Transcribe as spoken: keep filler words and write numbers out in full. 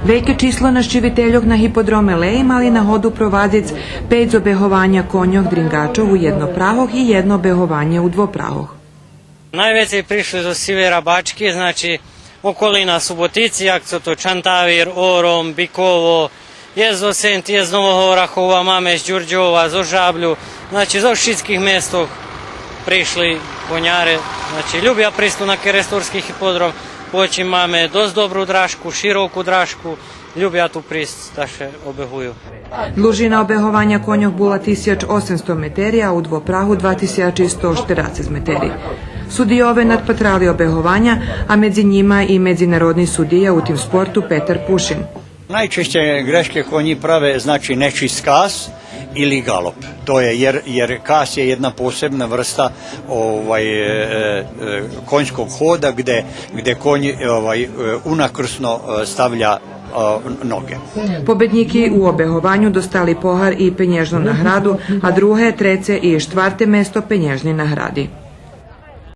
Вельке число нащивительох на гиподроме Леї мали нагоду провадзиц пейц обегованя коньох дрингачох у єднопрагох и єдно обегованє у двопрагох. Найвецей пришли зоз сивера Бачки, значи, околина Суботици, як цо то Чантавир, Ором, Биково, єст зоз Сенти, єст зоз Нового Орахова, маме з Дюрдьова, зоз Жаблю, значи, зоз шицких местох пришли коняре, значи, любя присц ту на керестурски гиподром, почим маме досц добру дражку, широку дражку, любя ту присц, та ше обегую. Длужина обегованя коньох була тисяч осемсто метери, а у двопрагу два тисячи сто штерацец метери. Судийове надпатрали обегованя, а медзи нїма и медзинародни судия у тим спорту Петар Пушин. Najčešće greške konji prave, znači, nečist kas ili galop. To je jer, jer kas je jedna posebna vrsta, ovaj, e, e, konjskog hoda gde, gde konj, ovaj, e, unakrsno, e, stavlja, e, noge. Победнїки у обегованю достали погар и пенєжну награду, а друге, треце и штварте место пенєжни награди.